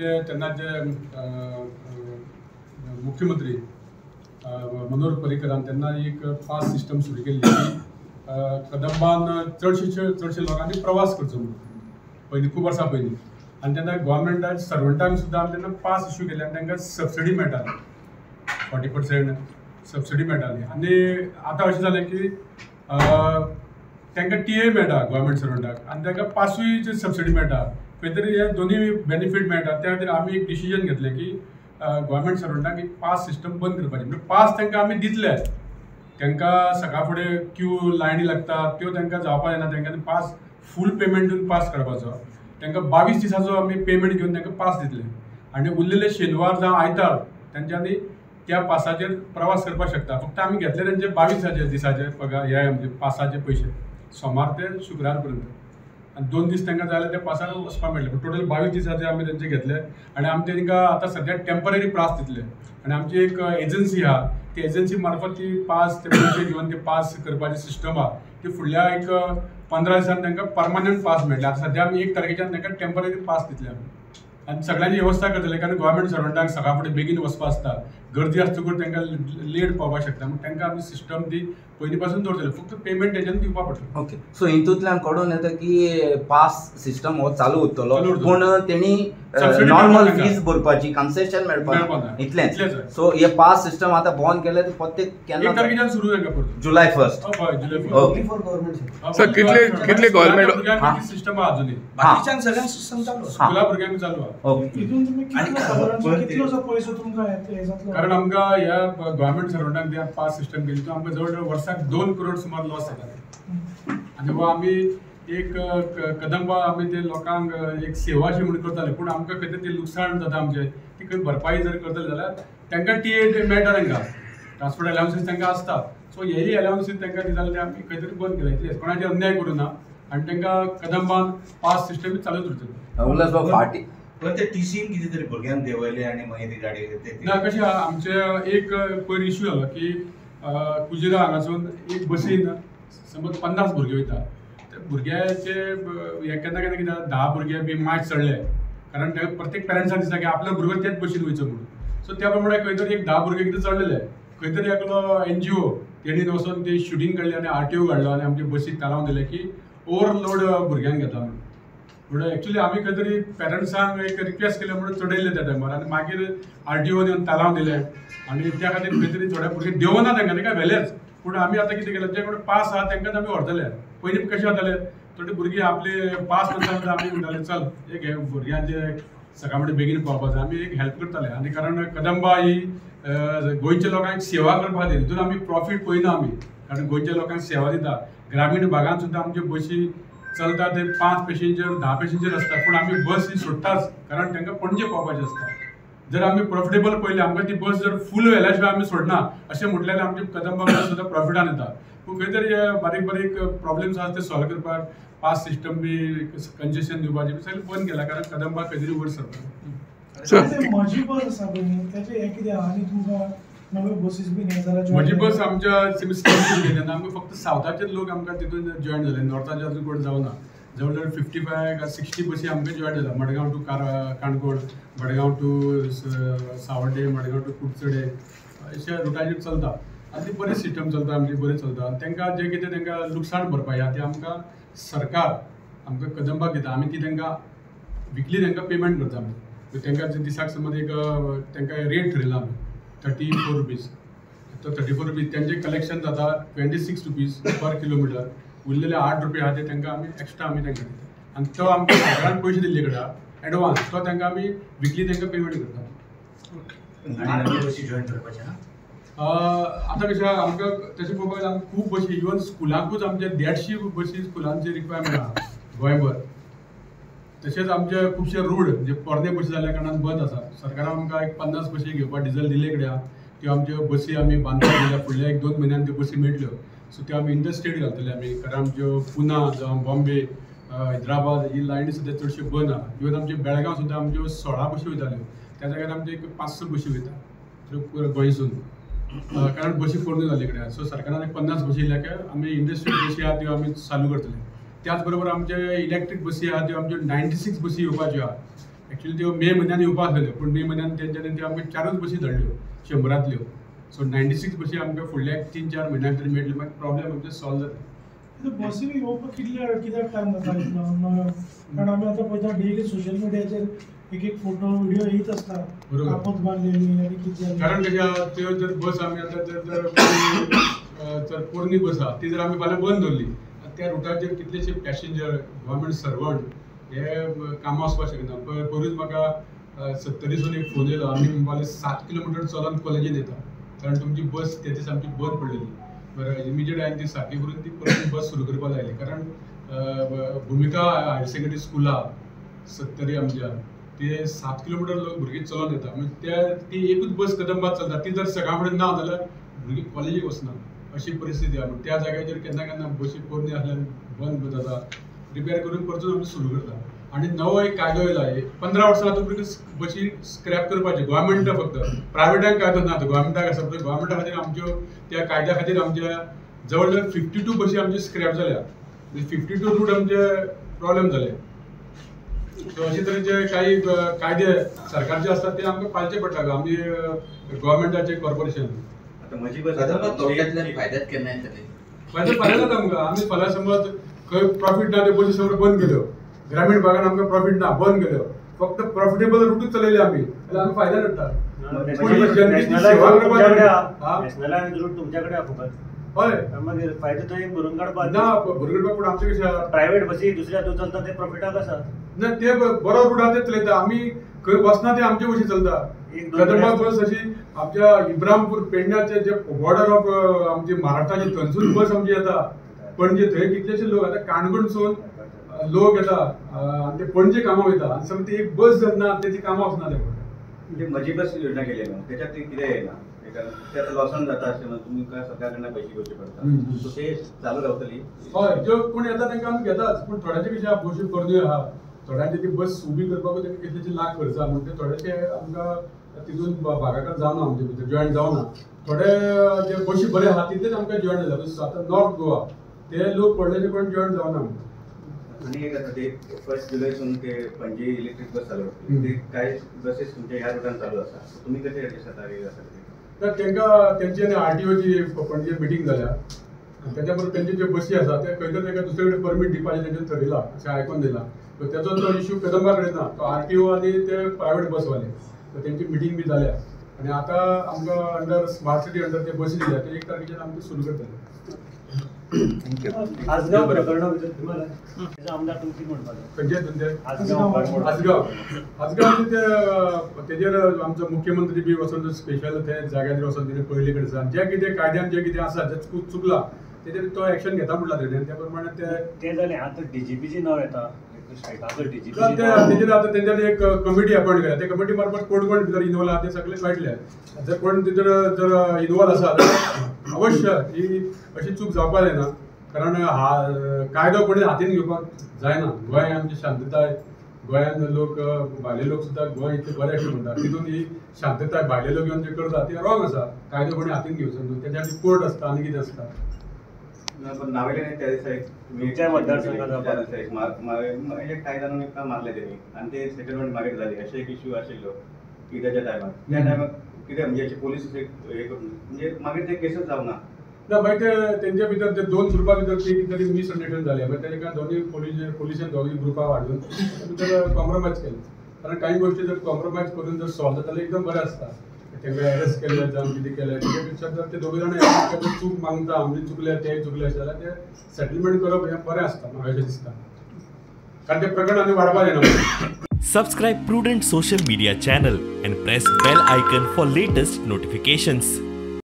आमचे तेन्ना जे मुख्यमंत्री मनोहर पर्रीकरान तेन्ना एक पास सिस्टम सुरू केल्ली की कदंबान चडशे लोकांनी प्रवास करचो म्हणून पयलीं खूब वर्सां पयलीं. आनी तेन्ना गव्हर्मेंटान सर्वंटांक सुद्दां आमी तेन्ना पास इश्यू केले आनी तांकां सबसिडी मेळटाली, 40% सबसिडी मेळटाली. आनी आतां अशें जालें की तांकां टी ए मेळटा गव्हर्मेंट सर्वंटाक आनी तांकां पासूय सबसिडी मेळटा, खंय तरी हे दोनूय बेनिफीट मेळटा. त्या खातीर आमी एक डिसिजन घेतलें की गव्हर्मेंट सर्वंटांक एक पास सिस्टम बंद करपाची. म्हणजे पास तांकां आमी दितले, तांकां सकाळ फुडें क्यू लायनी लागता त्यो तांकां जावपा जायना, तांकां पास फूल पेमेंट दिवन पास काडपाचो. तांकां 22 दिसाचो आमी पेमेंट घेवन तांकां पास दितले आनी उरलेले शेनवार जावं आयतार तेंच्यांनी त्या पासाचेर प्रवास करपाक शकता. फक्त आमी घेतले तेंचे 22 दिसाचे पगार हे म्हणजे पासाचे पयशे सोमार ते शुक्रार पर्यंत, आनी 2 दीस तांकां जाय जाल्यार त्या पासार वचपाक मेळटलें. पूण टोटल 22 दिसाचे आमी तेंचे घेतले आनी आमी तांकां आतां सद्या टेंपररी पास दितले. आनी आमची एक एजन्सी आहा, ती एजन्सी मार्फत ती पास ते पयशे घेवन ते पास करपाची सिस्टम आहा ती फुडल्या एक 15 दिसान तांकां परमनंट पास मेळटले. आतां सद्या आमी 1 तारखेच्यान तांकां टेंपररी पास दितले आमी. आनी सगळ्यांची वेवस्था करतले, कारण गव्हर्मेंट सर्वंटांक सकाळ फुडें बेगीन वचपा आसता, गर्दी आसतकूच तांकां लेट पावपाक शकता, म्हण तांकां आमी सिस्टम ती पयलीं पासून दवरतले, फक्त पेमेंट तेज्यान दिवपा पडटलें. ओके, सो हितूंतल्यान कळून येता की पास सिस्टम हो चालू उरतलो, पूण तेणी नॉर्मल फीज भरपाची, कन्सेशन मेळपाक इतलेंच. सो हे पास सिस्टम आतां बंद केलें ते प्रत्येक केन्ना 1 तारखेच्यान सुरू जाता परतून, जुलय 1. ओके सर, कितले गव्हर्मेंट सिस्टम आहा अजूनय बाकीच्यांक सगळ्यांक सिस्टम चालू आसा, स्कुला भुरग्यांक चालू आहा. हितून तुमी कितलोसो पयसो तुमकां हे जातलो? कारण आमकां ह्या गव्हर्मेंट सर्वंटांक त्या पास सिस्टम केली तो आमकां जवळ जवळ वर्साक 2 करोड सुमार लॉस जाता. आनी हो आमी एक कदंबा आमी ते लोकांक एक सेवा अशी म्हणून करताले, पूण आमकां खंय तरी लुकसाण जाता आमचें, ती खंय भरपाई जर करतले जाल्यार तांकां टी ए मेळटा, तांकां ट्रान्सपोर्ट अलावन्सीस तांकां आसता. सो हेय अलावन्सीस तांकां दिता जाल्यार ते आमी खंय तरी बंद केले, इतलेंच, कोणाचेर अन्याय करूं ना आनी तांकां कदंबान पास सिस्टम चालूच उरतली. उल्हास बाब फाटी पण ते टीसीन कितें तरी भुरग्यांक देंवयले आनी मागीर ती गाडी ना. कशें आमचे एक पयर इश्यू जालो की कुजिरा हांगासून एक बसीन समज 50 भुरगे वयता, त्या भुरग्याचे हे केन्ना केन्ना कितें 10 भुरगे बी मायज चडले, कारण ते प्रत्येक पेरंट्सांक दिसता की आपलो भुरगो त्याच बसीन वयचो म्हणून. सो त्या प्रमाणे खंय तरी एक 10 भुरगे कितें चडलेले, खंय तरी एकलो एनजीओ तेणी वचोन ती शुटींग काडली आनी आरटीओ काडलो आनी आमचे बसीक तालावन दिलें की ओवरलोड भुरग्यांक घेता म्हणून. म्हणून एक्चुअली आमी खंय तरी पेरंट्सांक एक रिक्वेस्ट केलें म्हणून चडयलें त्या टायमार आनी मागीर आरटीओन येवन तालावन दिलें आनी त्या खातीर खंय तरी थोडे भुरगे देंवना तांकां तांकां व्हेलेच. पूण आमी आतां कितें केलें, जे कोण पास आहा तांकांच आमी व्हरतले. पयलीं कशें जातालें, थोडी भुरगीं आपले पास नासतना आमी म्हणटाले चल एक हे भुरग्यांचे सकाळ फुडें बेगीन पावपा जाय, आमी एक हेल्प करताले. आनी कारण कदंबा ही गोंयच्या लोकांक सेवा करपा खातीर, हितून आमी प्रॉफीट पळयना आमी, कारण गोंयच्या लोकांक सेवा दिता. ग्रामीण भागांत सुद्दां आमच्यो बशी चलता ते 5 पॅसेंजर 10 पॅसेंजर आसता, पूण आमी बस ही सोडटाच, कारण तांकां पणजे पावपाचें आसता. जर आमी प्रॉफिटेबल पळयलें, आमकां ती बस जर फूल व्हेल्या शिवाय आमी सोडना अशें म्हटलें जाल्यार आमची कदंबा बस सुद्दां प्रॉफिटान येता. पूण खंय तरी बारीक बारीक प्रॉब्लेम्स आसा ते सॉल्व करपाक पास सिस्टम बी कंजेशन दिवपाचें बी सगळें बंद केलां, कारण कदंबा खंय तरी वयर सरता. म्हजी बस आसा पळय तेजें हें कितें आहा आनी तुमकां नव्यो बसीस बी हें जाल्यार? म्हजी बस आमच्या स्कीम केली तेन्ना आमकां फक्त सावथाचेच लोक आमकां तितून जॉयन जाले, नॉर्थाचे अजून कोण जावना. जवळ जवळ 55 60 बसी आमकां जॉयन जाल्या, मडगांव टू काणकोण, मडगांव टू सावड्डे, मडगांव टू कुडचडे अशा रुटाचेर चलता. आनी ती बरी सिस्टम चलता आमची, बरी चलता. आनी तांकां जें कितें तांकां लुकसाण भरपाई आहा ती आमकां सरकार आमकां कदंबाक दिता, आमी ती तांकां विकली तांकां पेमेंट करता आमी. तांकां दिसाक समज एक तांकां रेट ठरयला आमी 34 रुपीज, तो 34 रुपीज तांचें कलेक्शन जाता 26 रुपीज पर किलोमिटर, उरलेले 8 रुपया आहा ते तांकां आमी एक्स्ट्रा आमी तांकां दिता. आनी तो आमकां सरकारान पयशे दिल्ले कडेन एडवान्स, तो तांकां आमी विकली तांकां पेमेंट करता. आतां कशें आमकां तशें पळोवपाक गेल्यार आमकां खूब बशी, इवन स्कुलांकूच आमचे 150 बशी स्कुलांची रिक्वायरमेंट आहा गोंयभर. तशेंच आमचे खुबशे रोड जे पोरणे बशी जाल्ल्या कारणान बंद आसा. सरकारान आमकां एक 50 बशी घेवपाक डिजल दिल्ले कडेन आहा, त्यो आमच्यो बसी आमी बांदपाक दिल्या, फुडल्या 1-2 म्हयन्यान त्यो बसी मेळटल्यो. सो त्यो आमी इंटरस्टेट घालतले आमी, कारण आमच्यो पुना जावं बॉम्बे, हैदराबाद ही लायनी सुद्दां चडश्यो बंद आहा. इवन आमचे बेळगांव सुद्दां आमच्यो 16 बशी वयताल्यो, त्या जाग्यार आमच्यो एक 500 बशी वयता गोंयसून, कारण बशी पोरण्यो जाल्ले कडेन. सो सरकारान एक 50 बशी दिल्या की आमी इंटरस्टेट बशी आहा त्यो आमी चालू करतले. त्याच बरोबर आमचे इलेक्ट्रीक बसी आहा त्यो आमच्यो 96 बसी येवपाच्यो आहा. एक्चुअली त्यो मे म्हयन्यान येवपा आसलेल्यो पूण मे म्हयन्यान तेंच्यांनी त्यो आमकां 4 बसी धाडल्यो 100रांतल्यो. सो 96 बसी आमकां फुडल्या 3-4 म्हयन्याक तरी मेळटल्यो, मागीर प्रॉब्लेम आमचे सॉल्व जातले. बसी येवपाक कितले कित्याक टायम जाता इतलो? कारण आमी आतां पळयता डेली सोशल मिडियाचेर एक एक फोटो व्हिडिओ येत आसता, कापत बांदलेली आनी कितें. कारण कशें त्यो जर बस आमी आतां जर जर पोरणी बस आहा ती जर आमी फाल्यां बंद दवरली त्या रुटाचेर कितलेशे पॅसेंजर गव्हर्मेंट सर्वंट हे कामां वचपाक शकना. पयरूच म्हाका सत्तरीसून एक फोन येयलो, आमी म्हणपाक 7 किलोमिटर चलोन कॉलेजीन येता कारण तुमची बस त्या दिसा आमची बंद पडलेली. बरें, इमिजिएट हांवें ती सारकी करून ती परत बस सुरू करपाक लायली. कारण भुमिका हायर सेकेंडरी स्कुला सत्तरी आमच्या ते 7 किलोमिटर लोक भुरगीं चलोन येता, म्हणजे त्या ती एकूच बस कदंबात चलता, ती जर सकाळ फुडें ना जाल्यार भुरगीं कॉलेजीक वचना अशी परिस्थिती आहा. त्या जाग्याचेर केन्ना केन्ना बशी पोरणी आसल्यान बंद जाता, रिपेर करून परतून आमी सुरू करता. आनी नवो एक कायदो येयला, 15 वर्सां आतां बशी स्क्रॅप करपाची गव्हर्मेंट, फक्त प्रायवेटाक कायदो ना, गव्हर्मेंटाक आसा. गव्हर्मेंटा खातीर आमच्यो त्या कायद्या खातीर आमच्या जवळ जवळ 52 बशी आमच्यो स्क्रॅप जाल्या, 52 रूट आमचे प्रॉब्लेम जाले. सो अशे तरेचे काही कायदे सरकारचे आसतात ते आमकां पाळचे पडटा आमी गव्हर्मेंटाचे कॉर्पोरेशन. आतां म्हजी बस फायद्यात केन्ना येतले? फायदो फाल्यां जाता आमकां. आमी फाल्यां समज खंय प्रॉफीट ना त्यो बशी सगळ्यो बंद केल्यो, ग्रामीण भागान आमकां प्रॉफीट ना बंद केल्यो, फक्त प्रॉफिटेबल रुटूच चलयले आमी जाल्यार आमी फायद्यान उरता. नॅशनलायज रूट तुमच्याकडे फकत. हय, मागीर फायदो तो एक भरून काडपाक ना, भरून काडपाक. पूण आमचे कशें प्रायवेट बसी दुसऱ्या हातूंत चलता ते प्रॉफिटाक आसा ना, ते बरो रूट आहा ते चलयता, आमी खंय वचना ते आमचे बशी चलता. कदंबा बस अशी आमच्या इब्रामपूर पेडण्याचे जे बॉर्डर ऑफ आमची महाराष्ट्राची थंयसून बस आमची येता पणजे, थंय कितलेशे लोक आतां काणकोणसून लोक येता आनी ते पणजे कामाक वयता आनी समज ती एक बस जर ना तेजी कामां वचना ते. म्हणजे म्हजी बस योजना केली न्हू त्याच्यात कितें येयना, ते आतां लॉसान जाता अशें म्हणून तुमकां सरकार कडल्यान पयशे घेवचे पडटा, सो ते चालू रावतली. हय, ज्यो कोण येता तांकां आमी घेताच, पूण थोड्यांचे कशें आहा बशी पोरण्यो आहा, थोड्यांचे ती बस उबी करपाक तांकां कितलेशे लाख खर्च आहा, म्हणून ते थोडेशे आमकां तितून भागाकार जावना, आमचे भितर जॉयंट जावना. थोडे जे बशी बरे आहा तितलेच आमकां जॉयंट जाता. आतां नॉर्थ गोवा ते लोक व्हडलेशे कोण जॉयंट जावना. आनी एक आसा ते 1 जुलयसून ते पणजे इलेक्ट्रीक बस चालू जातली, ते कांय बसीस तुमच्या ह्या रुटान चालू आसा, तुमी कशें एडजस्ट जाता आसा? तर तांकां तेंची आनी आरटीओची पणजे मिटींग जाल्या आनी तेच्या बरोबर तेंच्यो ज्यो बसी आसा ते खंय तरी तांकां दुसरे कडेन परमीट दिवपाचें तेंच्यान थरयलां अशें आयकोन दिलां. तेचो तो इश्यू कदंबा कडेन ना, तो आरटीओ आनी ते प्रायवेट बसवाले, तर तेंची मिटींग बी जाल्या आनी आतां आमकां अंडर स्मार्ट सिटी अंडर ते बसी दिल्या, ते 1 तारखेच्यान आमकां सुरू करतले. आजगांव प्रकरणा भितर आमदार तुमची म्हणपाक खंयचे हातून ते आजगांव आजगांव ते तेजेर आमचो मुख्यमंत्री बी वचून स्पेशल ते जाग्याचेर वचून तेणे पयले कडेन आसा जे कितें कायद्यान जे कितें आसा जे चुकलां तेजेर तो एक्शन घेता म्हणला तेणे, त्या प्रमाणे ते जालें. आतां डीजीपीचें नांव येता, तेजेर आतां तेंच्यांनी एक कमिटी अपॉयंट केल्या, त्या कमिटी मार्फत कोण कोण भितर इनवॉल्व आहा ते सगळे कळटले. जर कोण भितर जर इनवॉल्व आसा जाल्यार अवश्य ही अशी चूक जावपाक जायना, कारण कायदो कोणी हातीन घेवपाक जायना. गोंय आमची शांतताय, गोंयान लोक भायले लोक सुद्दां गोंय इतलें बरें अशें म्हणटा, तितून ही शांतताय भायले लोक येवन जे करता ते रॉंग आसा. कायदो कोणी हातीन घेवचो न्हू, तेच्या खातीर कोर्ट आसता आनी कितें आसता. पण नावेले त्या दिसा एक मतदारसंघात एक कांय जाणांक एकदा मारले तेणी आनी ते सेटलमेंट मागीर जाली, अशें एक इश्यू आशिल्लो की तेच्या टायमार. त्या टायमार कितें म्हणजे अशे पोलीस हे करून म्हणजे मागीर ते केसच जावना ना. मागीर ते तेंच्या भितर ते 2 ग्रुपा भितर ते कितें तरी मिसअंडरस्टँड जालें, मागीर तेका दोनूय पोलिसान दोगूय ग्रुपा हाडून भितर कॉम्प्रोमायज केलें. कारण कांय गोश्टी जर कॉम्प्रोमायज करून जर सॉल्व जाता जाल्यार एकदम बरें आसता. तांकां एरेस्ट केले जावं कितें केलें तेच्या पेक्षा जर ते दोगूय जाण चूक मागता, आमी चुकले ते चुकले अशें जाल्यार ते सेटलमेंट करप हें बरें आसता म्हाका अशें दिसता, कारण तें प्रकरण आनी वाडपाक जायना. Subscribe Prudent social media channel and press bell icon for latest notifications.